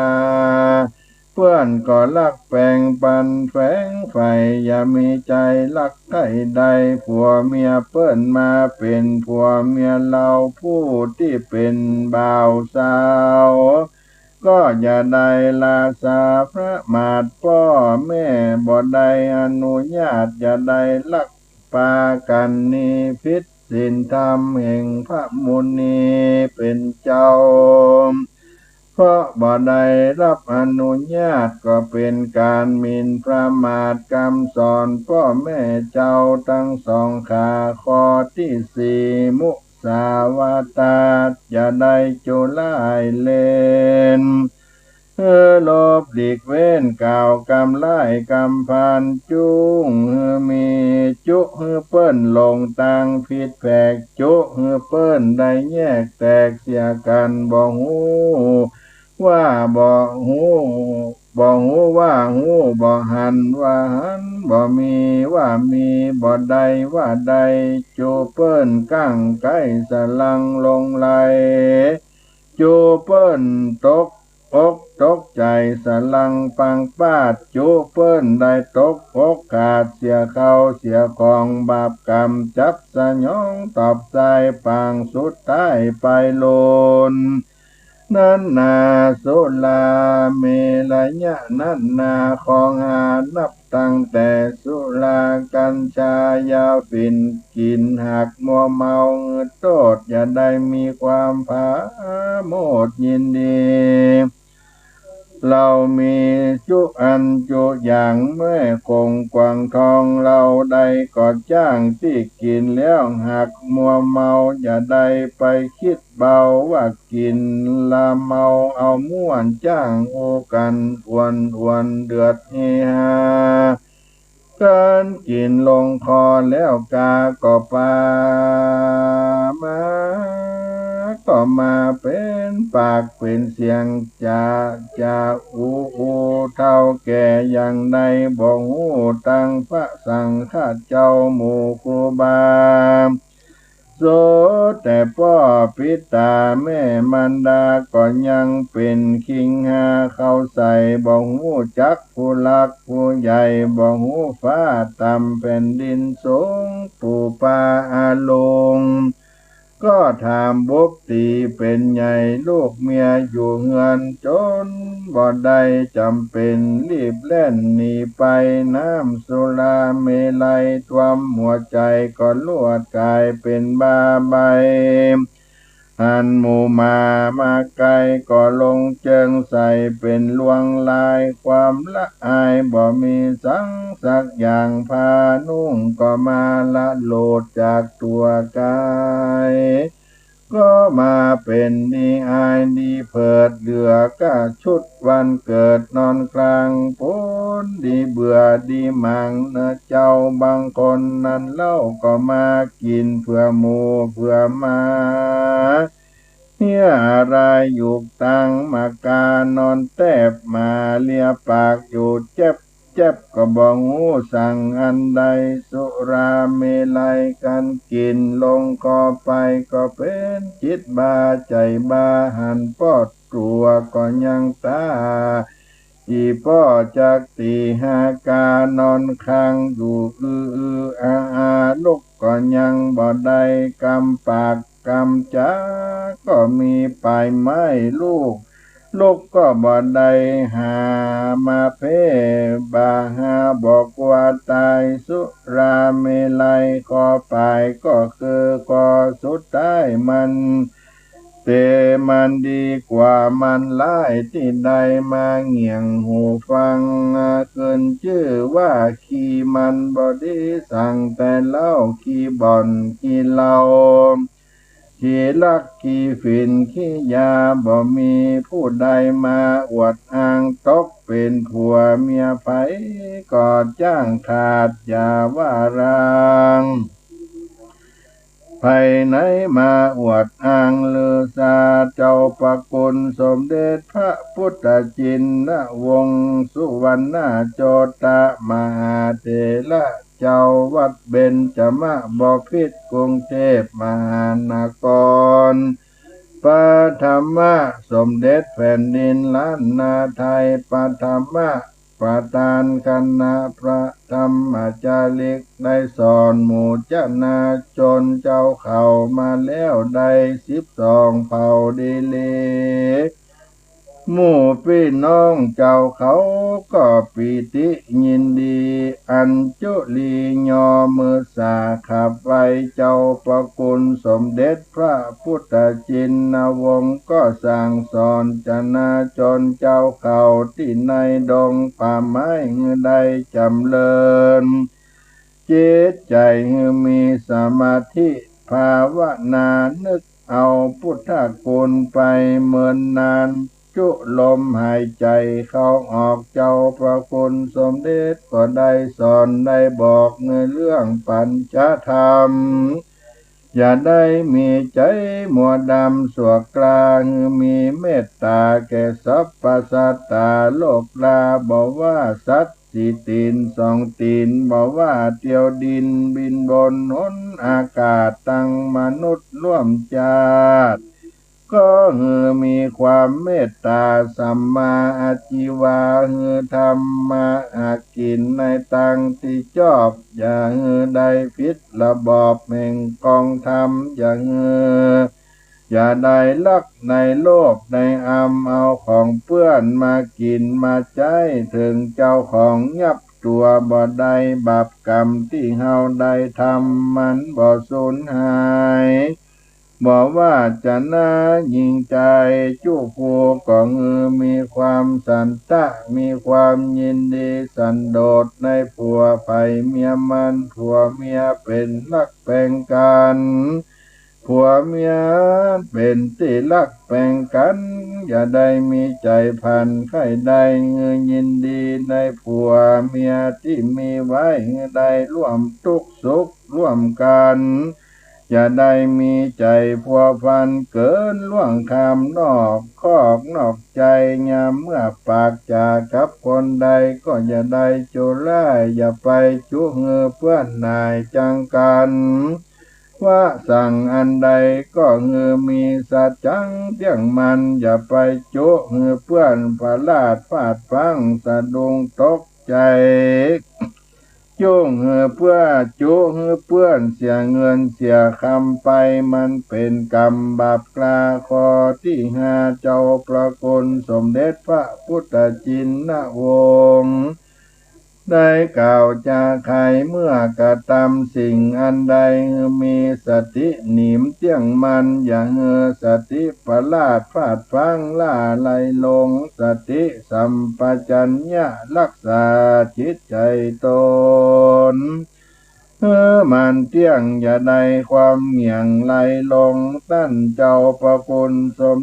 เปื้อนก็ลักแปงปันแฝงใฝ่ อย่ามีใจ๋ลักใค่ได้ผัวเมียเปิ้นมา เป๋นผัวเมียเฮา ผู้ตี้เป๋นบ่าวสาว ก็อย่าได้ละสาประมาท ป้อแม่บ่ได้อนุญาต อย่าได้ลักปากั๋น นี้ผิดศีลธรรมแห่งพระมุนีเป๋นเจ้า เพราะบ่ได้ฮับอนุญาต ก็เป๋นก๋านหมิ่นประมาทกำสอนป้อแม่เจ้าตังสองขา ข้อตี้สี่ มุสาวาทา อย่าได้จุล่ายเล่น หื้อหลบหลีกเว้น กล่าวกำร้ายกำพาล จุงหื้อมี จุหื้อเปิ้นหลงตางผิดแผก จุหื้อเปิ้นได้แยกแตกเสียกั๋น บ่ฮู้ว่าบ่ฮู้ บ่ฮู้ว่าฮู้ บ่หันว่าหัน บ่มีว่ามี บ่ได้ว่าได้ จุเปิ้นก้างไก้สะลังหลงไหล จุเปิ้นตกอกตกใจ๋สะลังปังปาด จุเปิ้นได้ตกอกขาดเสียเข้าเสียของ บาปกรรมจับสยองตอบสายปาง สุดท้ายไปโลน นั้นนา สุราเมรยะนั้นนา ของห้านับตั้งแต่สุรา กัญชา ยาฝิ่น กิ๋นหากมัวเมา หื้อโต้ษ อย่าได้มีความผาโมดยินดี เฮามีจุอันจุอย่างแม่คงกวางทอง เฮาใดก็จ้างตี้กิ๋นแล้ว หากมัวเมาอย่าได้ไปกึ๊ดเบา ว่ากิ๋นละเมาเอาม่วน จ้างฮู้กั๋นอ่วนๆ เดือดเฮฮา กั๋นกิ๋นลงคอแล้วกาก็ปา มาก็มาเป๋นปากเป๋นเสียง จะจะอูอู เฒ่าแก่อย่างใดบ่ฮู้ ตังพระสังฆะเจ้าหมู่ครูบา สุดแต่ป้อปิตาแม่มารดาก็ยังเป๋นคิงฮาเข้าใส่ บ่ฮู้จักผู้หลักผู้ใหญ่ บ่ฮู้ฟ้าต่ำแผ่นดินสูง ปู่ปาอาลุง ก็ถามบุบตี๋เป๋นใหญ่ ลูกเมียอยู่เฮือนจ๋นบ่ได้จ๋ำเป๋น รีบแล่นหนีไป น้ำสุราเมรัยท่วมหัวใจ๋ ก็ลวดก๋ายเป๋นบ้าใบ้ หันหมู่หมามาใก้ก็ลงเจิงใส่ เป๋นลวงลายความละอาย บ่มีสังสักอย่าง ผ้านุ่งก็มาละโหลดจากตั๋วก๋าย ก็มาเป๋นดีอายดีเผิด เหลือก้าชุดวันเกิดนอนคลาง ปูนดีเบื่อดีหมางเนาะเจ้า บางคนนั้นเล่าก็มากิ๋นเผื่อหมู่เผื่อหมา เฮียอะไรอยู่ตังหมากกา นอนแตบหมาเลียปากอยู่แจ๊บ แจ๊บก็บ่ฮู้สั่งอันใด สุราเมรัยกั๋นกิ๋นลงคอไป ก็เป๋นจิตบ้าใจ๋บ้า หันปอดตั๋วก็ยังตา อี่ป้อจักตี๋ฮากา นอนคางอยู่อืออืออาอา ลุกก็ยังบ่ได้ กำปากกำจ๋าก็มีป๋ายไม้ลูก ลุกก็บ่ได้ หามาเพ่บ่าหาบ่กั๋วต๋าย สุราเมรัยข้อป๋ายก็คือข้อสุดท้ายมัน แต่มันดีกว่ามันร้ายตี้ได้มาเหงี่ยงหูฟัง ขึ้นจื้อว่าขี้มันบ่ดี สั่งแต่เหล้าขี้บ่อนขี้เหล้า ขี้ลักขี้ฝิ่นขี้ยา บ่มีผู้ใดมาอวดอ้าง ตกเป๋นผัวเมียใผก็จ้างขาด อย่าว่าร้าง ใผไหนมาอวดอ้างลือสา เจ้าพระคุณสมเด็จพระพุทธชินวงศ์สุวรรณโจตมหาเถระ เจ้าวัดเบญจมบพิตรกรุงเทพมหานคร พระธรรมสมเด็จแผ่นดินล้านนาไทย พระธรรมประธานคณะพระธรรมจาริก ได้สอนหมู่จนาชนเจ้าเขามาแล้วได้สิบสองเผ่าดีหลี หมู่ปี้น้องเจ้าเขาก็ปีติยินดี อัญจุลียอมือสาขับไหว้เจ้าพระคุณสมเด็จพระพุทธชินวงศ์ ก็สั่งสอนจนาชนเจ้าเขาตี้ในดงป่าไม้หื้อได้จ๋ำเริญ จิตใจ๋หื้อมีสมาธิภาวนา นึกเอาพุทธคุณไปเมินนาน จุลมหายใจ๋เข้าออก เจ้าพระคุณสมเด็จก็ได้สอนได้บอกในเรื่องปัญจธรรม อย่าได้มีใจ๋มัวดำ สวกกล้าหื้อมีเมตต๋าแก่สรรพสัตว์ตาโลกรา บ่ว่าสัตว์สี่ตี๋นสองตี๋น บ่ว่าเตียวดินบินบนหนอากาศ ตังมนุษย์ร่วมจาติ ก็หื้อมีความเมตต๋า สัมมาอาชีวา หื้อทำมาหากิ๋นในตางตี้จอบ อย่าหื้อได้ผิดระบอบแห่งกองธรรม อย่าหื้อ อย่าได้ลักในโลภในอำ เอาของเปื้อนมากิ๋นมาใจ๊ เถิงเจ้าของยับตั๋วบ่ได้ บาปกรรมตี้เฮาได้ทำ มันบ่สูญหาย บ่วาสนายิ่งใจ๋ จุผู้ก็หื้อมีความสันทะ มีความยินดีสันโดษในผัว ใผเมียมัน ผัวเมียเป๋นฮักแป๋งกั๋น ผัวเมียเป๋นตี้ฮักแป๋งกั๋น อย่าได้มีใจ๋ผัน ใค่ได้หื้อยินดีในผัวเมียตี้มีไว้ หื้อได้ร่วมตุ๊กข์สุขร่วมกั๋น อย่าได้มีใจ๋พัวพันเกิ๋นล่วงข้ามนอกคอกนอกใจ๋ ยามเมื่อปากจ๋ากับคนใดก็อย่าได้จุร้าย อย่าไปจุหื้อเปื้อนหน่ายจังกั๋น วาสั่งอันใดก็หื้อมีสัจจังเตี้ยงมั่น อย่าไปจุหื้อเปื้อนผลาดพลาดพลั้งสะดุ้งตกใจ๋ จุหื้อเปื้อน จุหื้อเปื้อนเสียเงินเสียคำไป มันเป๋นกรรมบาปกล้า ข้อตี้ห้า เจ้าพระคุณสมเด็จพระพุทธชินวงศ์ ได้กล่าวจาไข เมื่อกระตำสิ่งอันใด หื้อมีสติหนีมเตี้ยงมั่น อย่าหื้อสติผลาดพลาดพลั้ง หล้าไหลหลง สติสัมปชัญญะฮักษาจิตใจ๋ต๋น หื้อมันเตี้ยง อย่าได้ความเหงี่ยงไหลหลง ต้านเจ้าพระคุณสม